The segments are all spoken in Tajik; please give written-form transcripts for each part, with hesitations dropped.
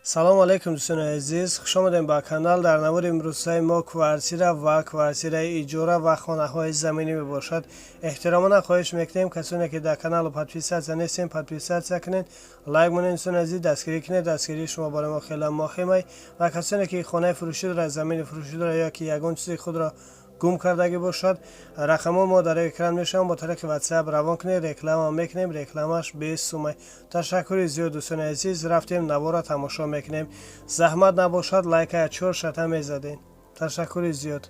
Салому алайкум, дӯстони азиз, хуш омадем ба канал. Дар навори имрӯзаи мо квартира ва квартираи иҷора ва хонаҳои заминӣ мебошад. Эҳтиромона хоҳиш мекунем, касоне ки дар каналу подписаться нестем, подписаться кунед, лайк монед. Дӯстони азиз, дастгирӣ кунед, дастгирии шумо барои мо хеле муҳимай. Ва касоне ки хонаи фурӯшӣ дорад, замини фурӯшӣ дорад ё ки ягон чизи худро гум кардагӣ бошад, рақамҳо мо дар экран мешаванд, бо тариқи WhatsApp равон кунед, реклама мекунем, рекламаш бесумай. Ташаккури зиёд, дӯстони азиз. Рафтем, навора тамошо мекунем. Заҳмат набошад, лайка чор шата мезадем. Ташаккури зиёд.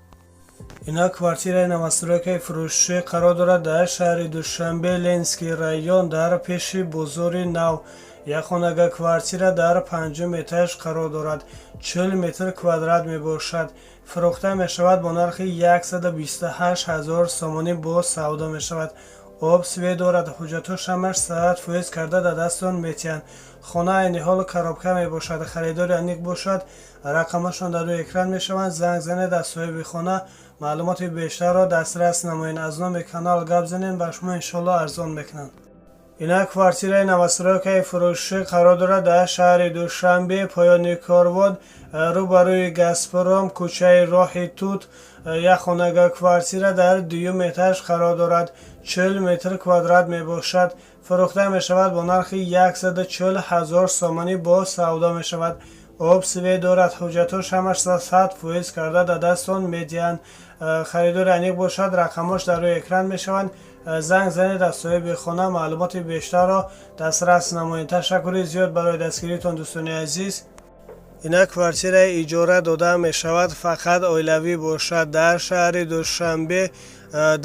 Ина квартираи новостройкаи фурӯшӣ қарор дорад дар шаҳри Душанбе, Ленинский район, дар пеши бозори нав. Як хонага квартира дар панҷум этаж қарор дорад, 40 метр квадрат мебошад. Фурӯхта мешавад бо нархи 128 ҳазор сомонӣ, боз савдо мешавад. Об, свет дорад, ҳуҷҷатҳо ҳамаш 100% карда дар дастон метиҳанд. Хона айни ҳол коробка мебошад. Харидори аниқ бошад, рақамашон дар рӯи экран мешаванд, занг занед, аз соҳиби хона маълумоти бештарро дастрас намоед. Аз номи канал гап занед, ба шумо иншоалло арзон мекунанд. Ина квартираи новостройкаи фурӯшӣ қарор дорад дар шаҳри Душанбе, поёни корвон, рӯбарӯи Газпром, кӯчаи Роҳи Тут. Як хонага квартира дар дуюм этаж қарор дорад, 40 метр квадрат мебошад. Фурӯхта мешавад бо нархи 140 ҳазор сомонӣ, боз савдо мешавад. Об, свет дорад, ҳуҷҷатҳош ҳамаш 100% карда дар дастон медиҳанд. Харидори аниқ бошад, рақамҳош дар рӯи экран мешаванд, занг занед, аз соҳиби хона маълумоти бештарро дастрас намоед. Ташаккури зиёд барои дастгиритон, дӯстони азиз. Ина квартираи иҷора дода мешавад, фақат оилавӣ бошад. Дар шаҳри Душанбе,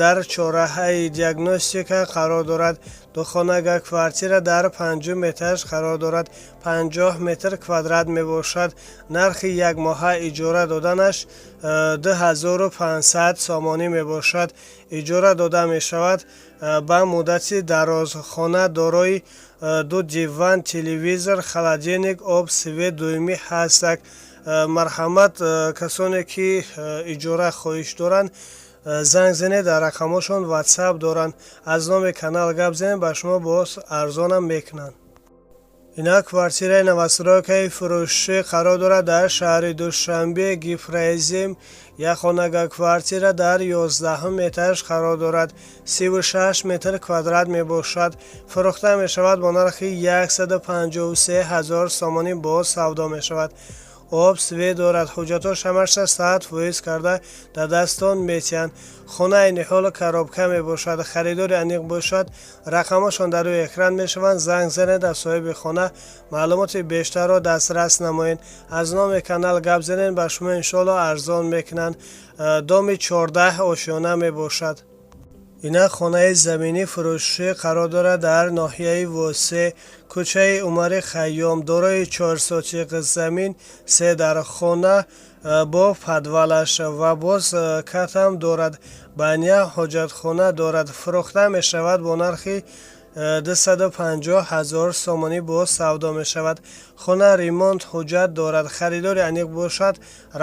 дар чорраҳаи Диагностика қарор дорад. Духонага квартира дар панҷум этаж қарор дорад, 50 метр квадрат мебошад. Нархи якмоҳа иҷора доданаш 2500 сомонӣ мебошад. Иҷора дода мешавад ба муддати дароз. Хона дорои ду диван, телевизор, холодильник, об, свет доимӣ ҳастак. Марҳамат, касоне ки иҷора хоҳиш доранд, занг занед, дар рақамҳошон WhatsApp доранд. Аз номи канал гап занед, ба шумо боз арзонам мекунанд. Ина квартираи новостройкаи фурӯшӣ қарор дорад дар шаҳри Душанбе, Гипрозем. Як хонага квартира дар 11-ум этаж қарор дорад, 36 метр квадрат мебошад. Фурӯхта мешавад бо нархи 153 ҳазор сомонӣ, боз савдо мешавад. Об, свет дорад, ҳуҷҷатҳош ҳамаша 100% карда дар дастон метиҳанд. Хона айни ҳол коробка мебошад. Харидори аниқ бошад, рақамҳошон дар рӯи экран мешаванд, занг занед, аз соҳиби хона маълумоти бештарро дастрас намоед. Аз номи канал гап занед, ба шумо иншоалло арзон мекунанд. Доми 14 ошёна мебошад. Ина хонаи заминӣ фурӯшӣ қарор дорад дар ноҳияи Восе, кӯчаи Умари Хайём, дорои 4 сотиқ замин, се дархона бо подвалаш ва боз катам дорад, баня, ҳоҷатхона дорад. Фурӯхта мешавад бо нархи 250 ҳазор сомонӣ, боз савдо мешавад. Хона ремонт, ҳуҷҷат дорад. Харидори аниқ бошад,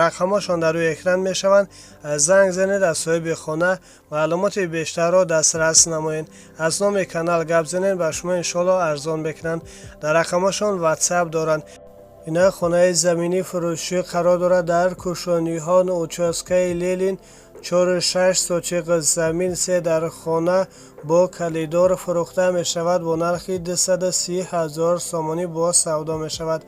рақамҳошон дар рӯи экран мешаванд, занг занед, аз соҳиби хона маълумоти бештарро дастрас намоед. Аз номи канал гап занед, ба шумо иншоалло арзон мекунанд. Дар рақамҳошон WhatsApp доранд. Ина хонаи заминӣ фурӯшӣ қарор дорад дар Кӯшониҳон, участкаи Ленин, 4,6 сотиқ замин, се дархона бо коридор. Фурӯхта мешавад бо нархи 230 ҳазор сомонӣ, боз савдо мешавад.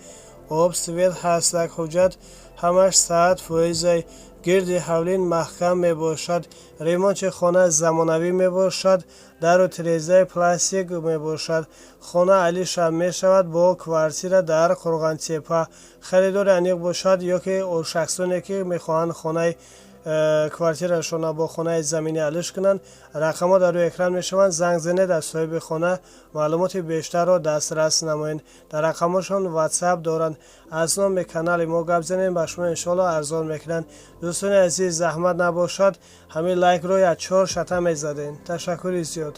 Об, свет ҳастак, ҳуҷҷат ҳамаш 100%-ай. Гирди ҳавлин маҳкам мебошад. Ремонти хона замонавӣ мебошад, дару тирезаи пластик мебошад. Хона алиша мешавад бо квартира дар Қурғонтеппа. Харидори аниқ бошад ё ки шахсоне ки мехоҳанд хонаи квартирашонро бо хонаи заминӣ алиш кунанд, рақамҳо дар рӯи экран мешаванд, занг занед, аз соҳиби хона маълумоти бештарро дастрас намоед. Дар рақамҳошон WhatsApp доранд. Аз номи канали мо гап занед, ба шумо иншоалло арзон мекунанд. Дӯстони азиз, заҳмат набошад, ҳамин лайкро як чор шата мезадем. Ташаккури зиёд.